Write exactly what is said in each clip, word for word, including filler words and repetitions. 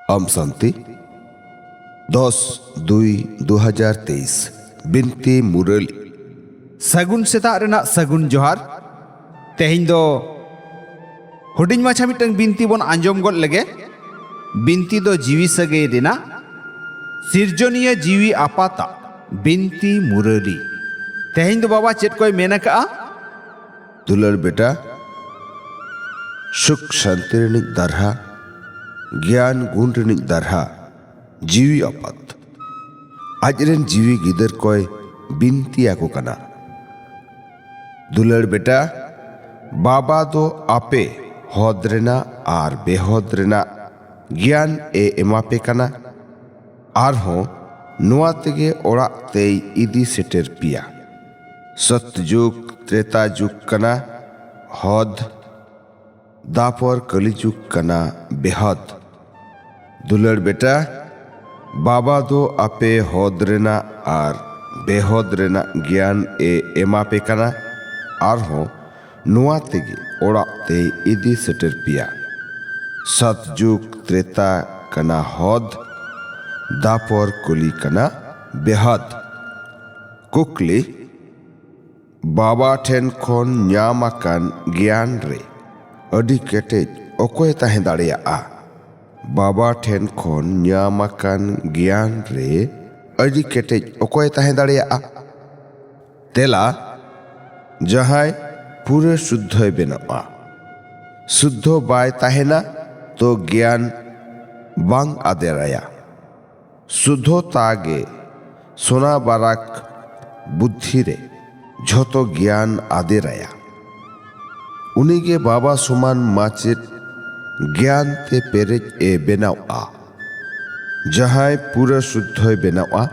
ᱟᱢ ᱥᱟᱱᱛᱤ, ᱫᱚᱥ ᱫᱩᱭ ᱫᱩ ᱦᱟᱡᱟᱨ ᱛᱮᱭᱤᱥ, ᱵᱤᱱᱛᱤ ᱢᱩᱨᱟᱹᱞᱤ᱾ ᱥᱟᱹᱜᱩᱱ ᱥᱮᱛᱟᱜ ᱨᱮᱱᱟᱜ ᱥᱟᱹᱜᱩᱱ ᱡᱚᱦᱟᱨ᱾ ᱛᱮᱦᱮᱧ ᱫᱚ ᱦᱩᱰᱤᱧ ᱢᱟᱪᱷᱟ ᱢᱤᱫᱴᱟᱝ ᱵᱤᱱᱛᱤ ᱵᱚᱱ ᱟᱸᱡᱚᱢ ᱜᱚᱫ ᱞᱮᱜᱮ᱾ ᱵᱤᱱᱛᱤ ᱫᱚ ᱡᱤᱣᱤ ᱥᱟᱹᱜᱟᱹᱭ ᱨᱮᱱᱟᱜ, ᱥᱤᱨᱡᱚᱱᱤᱭᱟᱹ ᱡᱤᱣᱤ ᱟᱯᱟᱛᱟᱜ ᱵᱤᱱᱛᱤ ᱢᱩᱨᱟᱹᱞᱤ᱾ ᱛᱮᱦᱮᱧ ᱫᱚ ᱵᱟᱵᱟ ᱪᱮᱫ ᱠᱚᱭ ᱢᱮᱱ ᱟᱠᱟᱜᱼᱟ? ᱫᱩᱞᱟᱹᱲ ᱵᱮᱴᱟ, ᱥᱩᱠ ᱥᱟᱱᱛᱤ ᱨᱤᱱᱤᱡ ᱫᱟᱨᱦᱟ, ᱜᱮᱭᱟᱱ ᱜᱩᱱ ᱨᱤᱱᱤᱡ ᱫᱟᱨᱦᱟ, ᱡᱤᱣᱤ ᱟᱯᱟᱛ ᱟᱡ ᱨᱮᱱ ᱡᱤᱣᱤ ᱜᱤᱫᱟᱹᱨ ᱠᱚᱭ ᱵᱤᱱᱛᱤ ᱟᱠᱚ ᱠᱟᱱᱟ᱾ ᱫᱩᱞᱟᱹᱲ ᱵᱮᱴᱟ, ᱵᱟᱵᱟ ᱫᱚ ᱟᱯᱮ ᱦᱚᱫ ᱨᱮᱱᱟᱜ ᱟᱨ ᱵᱮᱦᱚᱫ ᱨᱮᱱᱟᱜ ᱜᱮᱭᱟᱱ ᱮ ᱮᱢᱟ ᱯᱮ ᱠᱟᱱᱟ᱾ ᱟᱨᱦᱚᱸ ᱱᱚᱣᱟ ᱛᱮᱜᱮ ᱚᱲᱟᱜ ᱛᱮᱭ ᱤᱫᱤ ᱥᱮᱴᱮᱨ ᱯᱮᱭᱟ᱾ ᱥᱚᱛ ᱡᱩᱜᱽ ᱛᱨᱮᱛᱟ ᱡᱩᱜᱽ ᱠᱟᱱᱟ ᱦᱚᱫ, ᱫᱟᱯᱚᱨ ᱠᱟᱹᱞᱤ ᱡᱩᱜᱽ ᱠᱟᱱᱟ ᱵᱮᱦᱚᱫ᱾ ᱫᱩᱞᱟᱹᱲ ᱵᱮᱴᱟ, ᱵᱟᱵᱟ ᱫᱚ ᱟᱯᱮ ᱦᱚᱫ ᱨᱮᱱᱟᱜ ᱟᱨ ᱵᱮᱦᱚᱫ ᱨᱮᱱᱟᱜ ᱜᱮᱭᱟᱱ ᱮ ᱮᱢᱟ ᱯᱮ ᱠᱟᱱᱟ᱾ ᱟᱨᱦᱚᱸ ᱱᱚᱣᱟ ᱛᱮᱜᱮ ᱚᱲᱟᱜ ᱛᱮᱭ ᱤᱫᱤ ᱥᱮᱴᱮᱨ ᱯᱮᱭᱟ᱾ ᱥᱟᱛ ᱡᱩᱜᱽ ᱛᱨᱮᱛᱟ ᱠᱟᱱᱟ ᱦᱚᱫ, ᱫᱟᱯᱚᱨ ᱠᱚᱞᱤ ᱠᱟᱱᱟ ᱵᱮᱦᱟᱫ᱾ ᱠᱩᱠᱞᱤ, ᱵᱟᱵᱟ ᱴᱷᱮᱱ ᱠᱷᱚᱱ ᱧᱟᱢ ᱟᱠᱟᱱ ᱜᱮᱭᱟᱱ ᱨᱮ ᱟᱹᱰᱤ ᱠᱮᱴᱮᱡ ᱚᱠᱚᱭ ᱛᱟᱦᱮᱸ ᱫᱟᱲᱮᱭᱟᱜᱼᱟ? ᱵᱟᱵᱟ ᱴᱷᱮᱱ ᱠᱷᱚᱱ ᱧᱟᱢ ᱟᱠᱟᱱ ᱜᱮᱭᱟᱱ ᱨᱮ ᱟᱹᱰᱤ ᱠᱮᱴᱮᱡ ᱚᱠᱚᱭ ᱛᱟᱦᱮᱸ ᱫᱟᱲᱮᱭᱟᱜᱼᱟ? ᱛᱮᱞᱟ, ᱡᱟᱦᱟᱸᱭ ᱯᱩᱨᱟᱹ ᱥᱩᱫᱽᱫᱷᱚᱭ ᱵᱮᱱᱟᱣᱟ᱾ ᱥᱩᱫᱽᱫᱷᱚ ᱵᱟᱭ ᱛᱟᱦᱮᱱᱟ ᱛᱚ ᱜᱮᱭᱟᱱ ᱵᱟᱝ ᱟᱫᱮᱨᱟᱭᱟ᱾ ᱥᱩᱫᱽᱫᱷᱚᱛᱟ ᱜᱮ ᱥᱳᱱᱟ ᱵᱟᱨᱟᱠ ᱵᱩᱫᱽᱫᱷᱤ ᱨᱮ ᱡᱷᱚᱛᱚ ᱜᱮᱭᱟᱱ ᱟᱫᱮᱨᱟᱭᱟ᱾ ᱩᱱᱤᱜᱮ ᱵᱟᱵᱟ ᱥᱚᱢᱟᱱ ᱢᱟᱪᱮᱫ ᱜᱮᱭᱟᱱ ᱛᱮ ᱯᱮᱨᱮᱡ ᱮ ᱵᱮᱱᱟᱣᱼᱟ᱾ ᱡᱟᱦᱟᱸᱭ ᱯᱩᱨᱟᱹ ᱥᱩᱫᱽᱫᱷᱚᱭ ᱵᱮᱱᱟᱣᱼᱟ,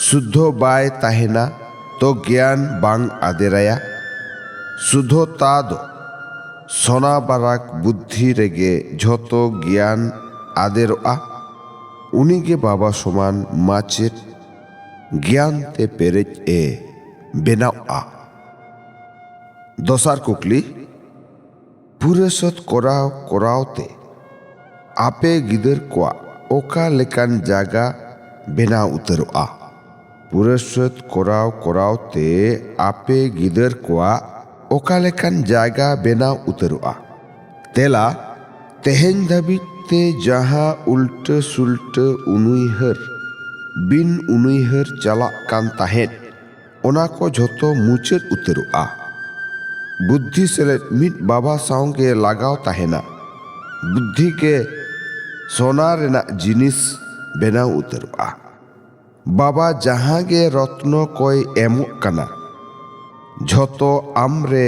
ᱥᱩᱫᱽᱫᱷᱚ ᱵᱟᱭ ᱛᱟᱦᱮᱱᱟ ᱛᱚ ᱜᱮᱭᱟᱱ ᱵᱟᱝ ᱟᱫᱮᱨᱟᱭᱟ᱾ ᱥᱩᱫᱽᱫᱷᱚᱛᱟ ᱫᱚ ᱥᱳᱱᱟ ᱵᱟᱨᱟᱠ ᱵᱩᱫᱽᱫᱷᱤ ᱨᱮᱜᱮ ᱡᱷᱚᱛᱚ ᱜᱮᱭᱟᱱ ᱟᱫᱮᱨᱚᱜᱼᱟ᱾ ᱩᱱᱤᱜᱮ ᱵᱟᱵᱟ ᱥᱚᱢᱟᱱ ᱢᱟᱪᱮᱫ ᱜᱮᱭᱟᱱ ᱛᱮ ᱯᱮᱨᱮᱡ ᱮ ᱵᱮᱱᱟᱣᱼᱟ᱾ ᱫᱚᱥᱟᱨ ᱠᱩᱠᱞᱤ, ᱯᱩᱨᱟᱹ ᱥᱟᱹᱛ ᱠᱚᱨᱟᱣ ᱠᱚᱨᱟᱣ ᱛᱮ ᱟᱯᱮ ᱜᱤᱫᱟᱹᱨ ᱠᱚᱣᱟᱜ ᱚᱠᱟ ᱞᱮᱠᱟᱱ ᱡᱟᱭᱜᱟ ᱵᱮᱱᱟᱣ ᱩᱛᱟᱹᱨᱚᱜᱼᱟ? ᱯᱩᱨᱟᱹ ᱥᱟᱹᱛ ᱠᱚᱨᱟᱣ ᱠᱚᱨᱟᱣ ᱛᱮ ᱟᱯᱮ ᱜᱤᱫᱟᱹᱨ ᱠᱚᱣᱟᱜ ᱚᱠᱟ ᱞᱮᱠᱟᱱ ᱡᱟᱭᱜᱟ ᱵᱮᱱᱟᱣ ᱩᱛᱟᱹᱨᱚᱜᱼᱟ? ᱛᱮᱞᱟ, ᱛᱮᱦᱮᱧ ᱫᱷᱟᱹᱵᱤᱡ ᱛᱮ ᱡᱟᱦᱟᱸ ᱩᱞᱴᱟᱹ ᱥᱩᱞᱴᱟᱹ ᱩᱱᱩᱭᱦᱟᱹᱨ, ᱵᱤᱱ ᱩᱱᱩᱭᱦᱟᱹᱨ ᱪᱟᱞᱟᱜ ᱠᱟᱱ ᱛᱟᱦᱮᱸᱫ, ᱚᱱᱟ ᱠᱚ ᱡᱷᱚᱛᱚ ᱢᱩᱪᱟᱹᱫ ᱩᱛᱟᱹᱨᱚᱜᱼᱟ᱾ ᱵᱩᱫᱽᱫᱷᱤ ᱥᱮᱞᱮᱫ ᱢᱤᱫ ᱵᱟᱵᱟ ᱥᱟᱶ ᱜᱮ ᱞᱟᱜᱟᱣ ᱛᱟᱦᱮᱱᱟ᱾ ᱵᱩᱫᱽᱫᱷᱤ ᱜᱮ ᱥᱚᱱᱟ ᱨᱮᱱᱟᱜ ᱡᱤᱱᱤᱥ ᱵᱮᱱᱟᱣ ᱩᱛᱟᱹᱨᱚᱜᱼᱟ᱾ ᱵᱟᱵᱟ ᱡᱟᱦᱟᱸ ᱜᱮ ᱨᱚᱛᱱᱚ ᱠᱚᱭ ᱮᱢᱚᱜ ᱠᱟᱱᱟ, ᱡᱷᱚᱛᱚ ᱟᱢ ᱨᱮ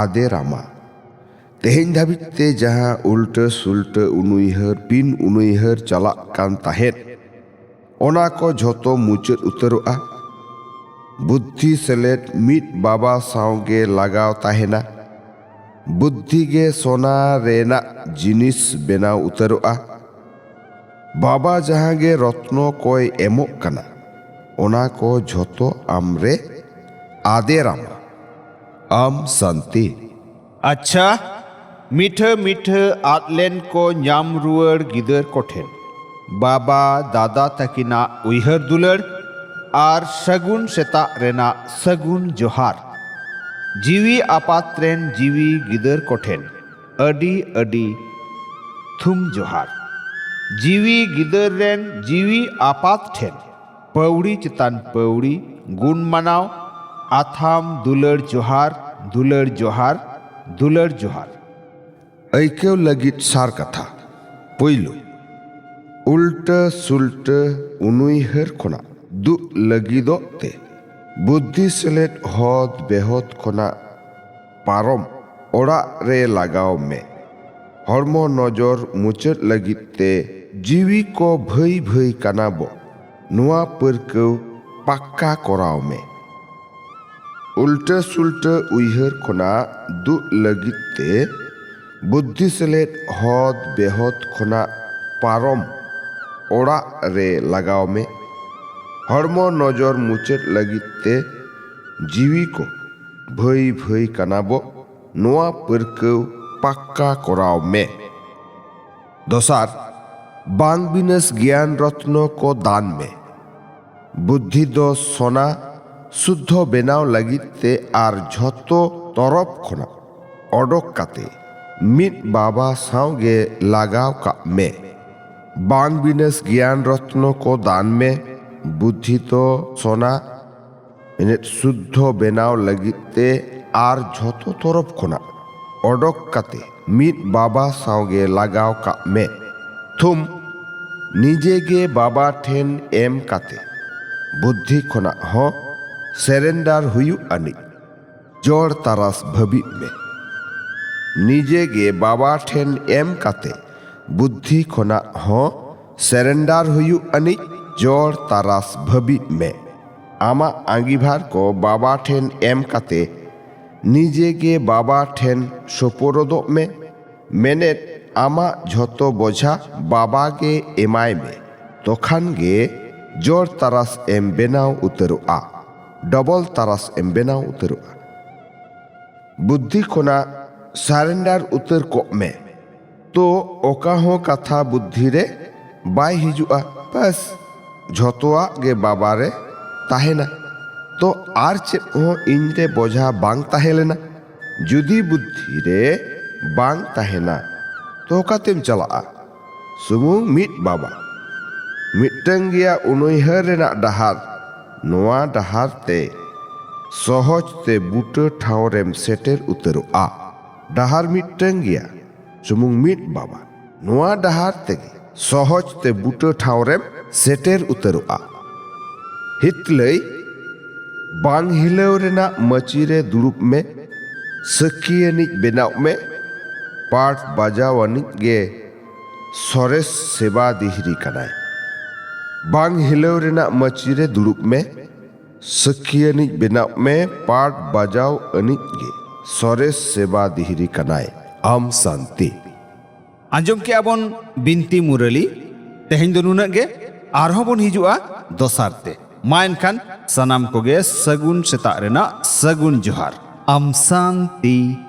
ᱟᱫᱮᱨᱟᱢᱟ᱾ ᱛᱮᱦᱮᱧ ᱫᱷᱟᱹᱵᱤᱡ ᱛᱮ ᱡᱟᱦᱟᱸ ᱩᱞᱴᱟᱹ ᱥᱩᱞᱴᱟᱹ ᱩᱱᱩᱭᱦᱟᱹᱨ ᱵᱤᱱ ᱩᱱᱩᱭᱦᱟᱹᱨ ᱪᱟᱞᱟᱜ ᱠᱟᱱ ᱛᱟᱦᱮᱸᱫ, ᱚᱱᱟ ᱠᱚ ᱡᱷᱚᱛᱚ ᱢᱩᱪᱟᱹᱫ ᱩᱛᱟᱹᱨᱚᱜᱼᱟ᱾ ᱵᱩᱫᱽᱫᱷᱤ ᱥᱮᱞᱮᱫ ᱢᱤᱫ ᱵᱟᱵᱟ ᱥᱟᱶ ᱜᱮ ᱞᱟᱜᱟᱣ ᱛᱟᱦᱮᱱᱟ᱾ ᱵᱩᱫᱽᱫᱷᱤ ᱜᱮ ᱥᱚᱱᱟ ᱨᱮᱱᱟᱜ ᱡᱤᱱᱤᱥ ᱵᱮᱱᱟᱣ ᱩᱛᱟᱹᱨᱚᱜᱼᱟ᱾ ᱵᱟᱵᱟ ᱡᱟᱦᱟᱸ ᱜᱮ ᱨᱚᱛᱱᱚ ᱠᱚᱭ ᱮᱢᱚᱜ ᱠᱟᱱᱟ, ᱚᱱᱟ ᱠᱚ ᱡᱷᱚᱛᱚ ᱟᱢ ᱨᱮ ᱟᱫᱮᱨᱟᱢᱟ᱾ ᱟᱢ ᱥᱟᱱᱛᱤ᱾ ᱟᱪᱪᱷᱟ, ᱢᱤᱴᱷᱟᱹ ᱢᱤᱴᱷᱟᱹ ᱟᱫ ᱞᱮᱱ ᱠᱚ ᱧᱟᱢ ᱨᱩᱣᱟᱹᱲ ᱜᱤᱫᱟᱹᱨ ᱠᱚᱴᱷᱮᱱ ᱵᱟᱵᱟ ᱫᱟᱫᱟ ᱛᱟᱹᱠᱤᱱᱟᱜ ᱩᱭᱦᱟᱹᱨ ᱫᱩᱞᱟᱹᱲ ᱟᱨ ᱥᱟᱹᱜᱩᱱ ᱥᱮᱛᱟᱜ ᱨᱮᱱᱟᱜ ᱥᱟᱹᱜᱩᱱ ᱡᱚᱦᱟᱨ᱾ ᱡᱤᱣᱤ ᱟᱯᱟᱛ ᱨᱮᱱ ᱡᱤᱣᱤ ᱜᱤᱫᱟᱹᱨ ᱠᱚᱴᱷᱮᱱ ᱟᱹᱰᱤ ᱟᱹᱰᱤ ᱛᱷᱩᱢ ᱡᱚᱦᱟᱨ᱾ ᱡᱤᱣᱤ ᱜᱤᱫᱟᱹᱨ ᱨᱮᱱ ᱡᱤᱣᱤ ᱟᱯᱟᱛ ᱴᱷᱮᱱ ᱯᱟᱹᱣᱲᱤ ᱪᱮᱛᱟᱱ ᱯᱟᱹᱣᱲᱤ, ᱜᱩᱱ ᱢᱟᱱᱟᱣ, ᱟᱛᱷᱟᱢ ᱫᱩᱞᱟᱹᱲ ᱡᱚᱦᱟᱨ, ᱫᱩᱞᱟᱹᱲ ᱡᱚᱦᱟᱨ, ᱫᱩᱞᱟᱹᱲ ᱡᱚᱦᱟᱨ᱾ ᱟᱹᱭᱠᱟᱹᱣ ᱞᱟᱹᱜᱤᱫ ᱥᱟᱨ ᱠᱟᱛᱷᱟ᱾ ᱯᱳᱭᱞᱳ, ᱩᱞᱴᱟᱹ ᱥᱩᱞᱴᱟᱹ ᱩᱱᱩᱭᱦᱟᱹᱨ ᱠᱷᱚᱱᱟᱜ ᱫᱩᱜ ᱞᱟᱹᱜᱤᱫᱚᱜ ᱛᱮ ᱵᱩᱫᱽᱫᱷᱤ ᱥᱮᱞᱮᱫ ᱦᱚᱫ ᱵᱮᱦᱚᱫ ᱠᱷᱚᱱᱟᱜ ᱯᱟᱨᱚᱢ ᱚᱲᱟᱜ ᱨᱮ ᱞᱟᱜᱟᱣ ᱢᱮ᱾ ᱦᱚᱲᱢᱚ ᱱᱚᱡᱚᱨ ᱢᱩᱪᱟᱹᱫ ᱞᱟᱹᱜᱤᱫ ᱛᱮ ᱡᱤᱣᱤ ᱠᱚ ᱵᱷᱟᱹᱭ ᱵᱷᱟᱹᱭ ᱠᱟᱱᱟ ᱵᱚ, ᱱᱚᱣᱟ ᱯᱟᱹᱨᱠᱟᱹᱣ ᱯᱟᱠᱠᱟ ᱠᱚᱨᱟᱣ ᱢᱮ᱾ ᱩᱞᱴᱟᱹ ᱥᱩᱞᱴᱟᱹ ᱩᱭᱦᱟᱹᱨ ᱠᱷᱚᱱᱟᱜ ᱫᱩᱜ ᱞᱟᱹᱜᱤᱫ ᱛᱮ ᱵᱩᱫᱽᱫᱷᱤ ᱥᱮᱞᱮᱫ ᱦᱚᱫ ᱵᱮᱦᱚᱫ ᱠᱷᱚᱱᱟᱜ ᱯᱟᱨᱚᱢ ᱚᱲᱟᱜ ᱨᱮ ᱞᱟᱜᱟᱣ ᱢᱮ᱾ ᱦᱚᱲᱢᱚ ᱱᱚᱡᱚᱨ ᱢᱩᱪᱟᱹᱫ ᱞᱟᱹᱜᱤᱫ ᱛᱮ ᱡᱤᱣᱤ ᱠᱚ ᱵᱷᱟᱹᱭ ᱵᱷᱟᱹᱭ ᱠᱟᱱᱟ ᱵᱚ, ᱱᱚᱣᱟ ᱯᱟᱹᱨᱠᱟᱹᱣ ᱯᱟᱠᱠᱟ ᱠᱚᱨᱟᱣ ᱢᱮ᱾ ᱫᱚᱥᱟᱨ, ᱵᱟᱝ ᱵᱤᱱᱟᱹᱥ ᱜᱮᱭᱟᱱ ᱨᱚᱛᱱᱚ ᱠᱚ ᱫᱟᱱ ᱢᱮ᱾ ᱵᱩᱫᱽᱫᱷᱤ ᱫᱚ ᱥᱚᱱᱟ ᱥᱩᱫᱽᱫᱷᱚ ᱵᱮᱱᱟᱣ ᱞᱟᱹᱜᱤᱫ ᱛᱮ ᱟᱨ ᱡᱷᱚᱛᱚ ᱛᱚᱨᱚᱯ ᱠᱷᱚᱱᱟᱜ ᱚᱰᱚᱠ ᱠᱟᱛᱮ ᱢᱤᱫ ᱵᱟᱵᱟ ᱥᱟᱶ ᱜᱮ ᱞᱟᱜᱟᱣ ᱠᱟᱜ ᱢᱮ᱾ ᱵᱟᱝ ᱵᱤᱱᱟᱹᱥ ᱜᱮᱭᱟᱱ ᱨᱚᱛᱱᱚ ᱠᱚ ᱫᱟᱱ ᱢᱮ᱾ ᱵᱩᱫᱽᱫᱷᱤ ᱫᱚ ᱥᱚᱱᱟ ᱮᱱᱮᱡ ᱥᱩᱫᱽᱫᱷᱚ ᱵᱮᱱᱟᱣ ᱞᱟᱹᱜᱤᱫ ᱛᱮ ᱟᱨ ᱡᱷᱚᱛᱚ ᱛᱚᱨᱚᱯ ᱠᱷᱚᱱᱟᱜ ᱚᱰᱚᱠ ᱠᱟᱛᱮ ᱢᱤᱫ ᱵᱟᱵᱟ ᱥᱟᱶ ᱜᱮ ᱞᱟᱜᱟᱣ ᱠᱟᱜ ᱢᱮ᱾ ᱛᱷᱩᱢ, ᱱᱤᱡᱮ ᱜᱮ ᱵᱟᱵᱟ ᱴᱷᱮᱱ ᱮᱢ ᱠᱟᱛᱮ ᱵᱩᱫᱽᱫᱷᱤ ᱠᱷᱚᱱᱟᱜ ᱦᱚᱸ ᱥᱮᱨᱮᱱᱰᱟᱨ ᱦᱩᱭᱩᱜ ᱟᱹᱱᱤᱡ ᱡᱚᱲ ᱛᱟᱨᱟᱥ ᱵᱷᱟᱹᱵᱤᱜ ᱢᱮ᱾ ᱱᱤᱡᱮ ᱜᱮ ᱵᱟᱵᱟ ᱴᱷᱮᱱ ᱮᱢ ᱠᱟᱛᱮ ᱵᱩᱫᱽᱫᱷᱤ ᱠᱷᱚᱱᱟᱜ ᱦᱚᱸ ᱥᱮᱨᱮᱱᱰᱟᱨ ᱦᱩᱭᱩᱜ ᱟᱹᱱᱤᱡ ᱡᱚᱲ ᱛᱟᱨᱟᱥ ᱵᱷᱟᱹᱵᱤᱜ ᱢᱮ᱾ ᱟᱢᱟᱜ ᱟᱸᱜᱤᱵᱷᱟᱨ ᱠᱚ ᱵᱟᱵᱟ ᱴᱷᱮᱱ ᱮᱢ ᱠᱟᱛᱮ ᱱᱤᱡᱮ ᱜᱮ ᱵᱟᱵᱟ ᱴᱷᱮᱱ ᱥᱳᱯᱳᱨᱚᱫᱚᱜ ᱢᱮ᱾ ᱢᱮᱱᱮᱫ, ᱟᱢᱟᱜ ᱡᱷᱚᱛᱚ ᱵᱚᱡᱷᱟ ᱵᱟᱵᱟ ᱜᱮ ᱮᱢᱟᱭ ᱢᱮ᱾ ᱛᱚᱠᱷᱟᱱ ᱜᱮ ᱡᱚᱲ ᱛᱟᱨᱟᱥ ᱮᱢ ᱵᱮᱱᱟᱣ ᱩᱛᱟᱹᱨᱚᱜᱼᱟ, ᱰᱚᱵᱚᱞ ᱛᱟᱨᱟᱥ ᱮᱢ ᱵᱮᱱᱟᱣ ᱩᱛᱟᱹᱨᱚᱜᱼᱟ᱾ ᱵᱩᱫᱽᱫᱷᱤ ᱠᱷᱚᱱᱟᱜ ᱥᱟᱨᱮᱱᱰᱟᱨ ᱩᱛᱟᱹᱨ ᱠᱚᱜ ᱢᱮ᱾ ᱛᱚ ᱚᱠᱟ ᱦᱚᱸ ᱠᱟᱛᱷᱟ ᱵᱩᱫᱽᱫᱷᱤ ᱨᱮ ᱵᱟᱭ ᱦᱤᱡᱩᱜᱼᱟ᱾ ᱵᱟᱥ, ᱡᱷᱚᱛᱚᱣᱟᱜ ᱜᱮ ᱵᱟᱵᱟ ᱨᱮ ᱛᱟᱦᱮᱱᱟ᱾ ᱛᱚ ᱟᱨ ᱪᱮᱫ ᱦᱚᱸ ᱤᱧ ᱨᱮ ᱵᱚᱡᱷᱟ ᱵᱟᱝ ᱛᱟᱦᱮᱸ ᱞᱮᱱᱟ᱾ ᱡᱩᱫᱤ ᱵᱩᱫᱽᱫᱷᱤ ᱨᱮ ᱵᱟᱝ ᱛᱟᱦᱮᱱᱟ, ᱛᱚ ᱚᱠᱟᱛᱮᱢ ᱪᱟᱞᱟᱜᱼᱟ? ᱥᱩᱢᱩᱝ ᱢᱤᱫ ᱵᱟᱵᱟ᱾ ᱢᱤᱫᱴᱟᱝ ᱜᱮᱭᱟ ᱩᱱᱩᱭᱦᱟᱹᱨ ᱨᱮᱱᱟᱜ ᱰᱟᱦᱟᱨ᱾ ᱱᱚᱣᱟ ᱰᱟᱦᱟᱨ ᱛᱮ ᱥᱚᱦᱚᱡ ᱛᱮ ᱵᱩᱴᱟᱹ ᱴᱷᱟᱶ ᱨᱮᱢ ᱥᱮᱴᱮᱨ ᱩᱛᱟᱹᱨᱚᱜᱼᱟ᱾ ᱰᱟᱦᱟᱨ ᱢᱤᱫᱴᱟᱝ ᱜᱮᱭᱟ, ᱥᱩᱢᱩᱝ ᱢᱤᱫ ᱵᱟᱵᱟ᱾ ᱱᱚᱣᱟ ᱰᱟᱦᱟᱨ ᱛᱮᱜᱮ ᱥᱚᱦᱚᱡ ᱛᱮ ᱵᱩᱴᱟᱹ ᱴᱷᱟᱶ ᱨᱮᱢ ᱥᱮᱴᱮᱨ ᱩᱛᱟᱹᱨᱚᱜᱼᱟ᱾ ᱦᱤᱛᱞᱟᱹᱭ, ᱵᱟᱝ ᱦᱤᱞᱟᱹᱣ ᱨᱮᱱᱟᱜ ᱢᱟᱹᱪᱤ ᱨᱮ ᱫᱩᱲᱩᱵ ᱢᱮ, ᱥᱟᱹᱠᱷᱤ ᱟᱹᱱᱤᱡ ᱵᱮᱱᱟᱣ ᱢᱮ, ᱯᱟᱴ ᱵᱟᱡᱟᱣ ᱟᱹᱱᱤᱡ ᱜᱮ ᱥᱚᱨᱮᱥ ᱥᱮᱵᱟ ᱫᱤᱦᱨᱤ ᱠᱟᱱᱟᱭ᱾ ᱵᱟᱝ ᱦᱤᱞᱟᱹᱣ ᱨᱮᱱᱟᱜ ᱢᱟᱹᱪᱤ ᱨᱮ ᱫᱩᱲᱩᱵ ᱢᱮ, ᱥᱟᱹᱠᱷᱤ ᱟᱹᱱᱤᱡ ᱵᱮᱱᱟᱣ ᱢᱮ, ᱯᱟᱴ ᱵᱟᱡᱟᱣ ᱟᱹᱱᱤᱡ ᱜᱮ ᱥᱚᱨᱮᱥ ᱥᱮᱵᱟ ᱫᱤᱦᱨᱤ ᱠᱟᱱᱟᱭ᱾ ᱟᱢ ᱥᱟᱱᱛᱤ᱾ ᱟᱸᱡᱚᱢ ᱠᱮᱜᱼᱟ ᱵᱚᱱ ᱵᱤᱱᱛᱤ ᱢᱩᱨᱟᱹᱞᱤ᱾ ᱛᱮᱦᱮᱧ ᱫᱚ ᱱᱩᱱᱟᱹᱜ ᱜᱮ, ᱟᱨᱦᱚᱸ ᱵᱚᱱ ᱦᱤᱡᱩᱜᱼᱟ ᱫᱚᱥᱟᱨ ᱛᱮ᱾ ᱢᱟ ᱮᱱᱠᱷᱟᱱ ᱥᱟᱱᱟᱢ ᱠᱚᱜᱮ ᱥᱟᱹᱜᱩᱱ ᱥᱮᱛᱟᱜ ᱨᱮᱱᱟᱜ ᱥᱟᱹᱜᱩᱱ ᱡᱚᱦᱟᱨ᱾ ᱟᱢ ᱥᱟᱱᱛᱤ᱾